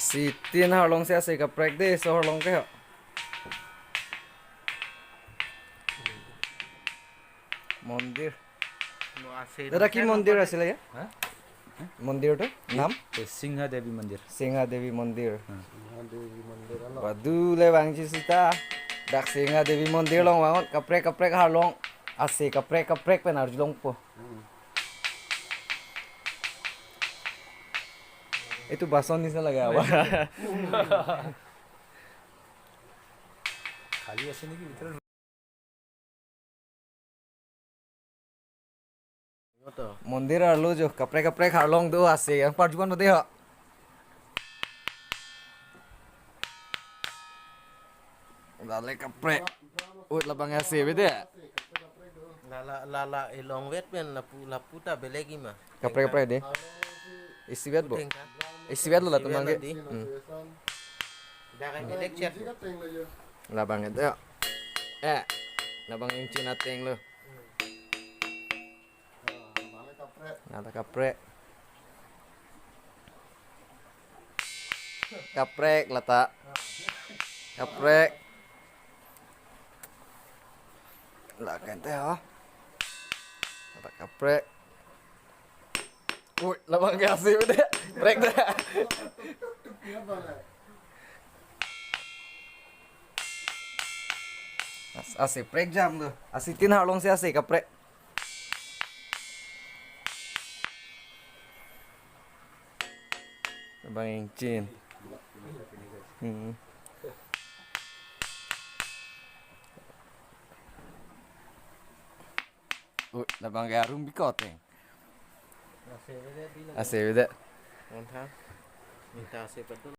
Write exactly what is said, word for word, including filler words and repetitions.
Sitin arlong si ase kaprek de, so arlong ke ho. Mondir. No, ase dada, ki mondir asile ya? Ha? Mondir tu? Nam? Eh, Singha Devi Mandir. Singha Devi Mandir. Hmm. Singha Devi Mandir alo. Badu le bang ji sita. Dak Singha Devi Mandir along vangot, kaprek kaprek arlong. Ase kaprek kaprek pen arjulongpo. Hmm. Itu bason nisna lage apa? Khali ase niki bhitor? Mondir arlo jo kaprek kaprek arlong do ase, yang parjuan bade ho. Lale kaprek. Ut, labang ase bede. Lala, lala, elong vet pen lapu, lapu ta belegi ma. Kaprek kaprek de. Isivet bo. Puteng ka? Isivet lo latum isivet bangke. Ladi. Hmm. Dak kan belek chat. Labang itu. Eh. Labang ingchin ateng lo. Lata kaprek. Kaprek lata. Kaprek. Lata kente ho. Lata kaprek. Ui, labang ke ase bede. Prek de. As-, ase prek jam tu. Ase tin arlong si ase kaprek. Bang ingchin. Hmm. Ui, labang ke arum bikot, eh. Ase bede. Ase bede. Montha. Minta ase betul.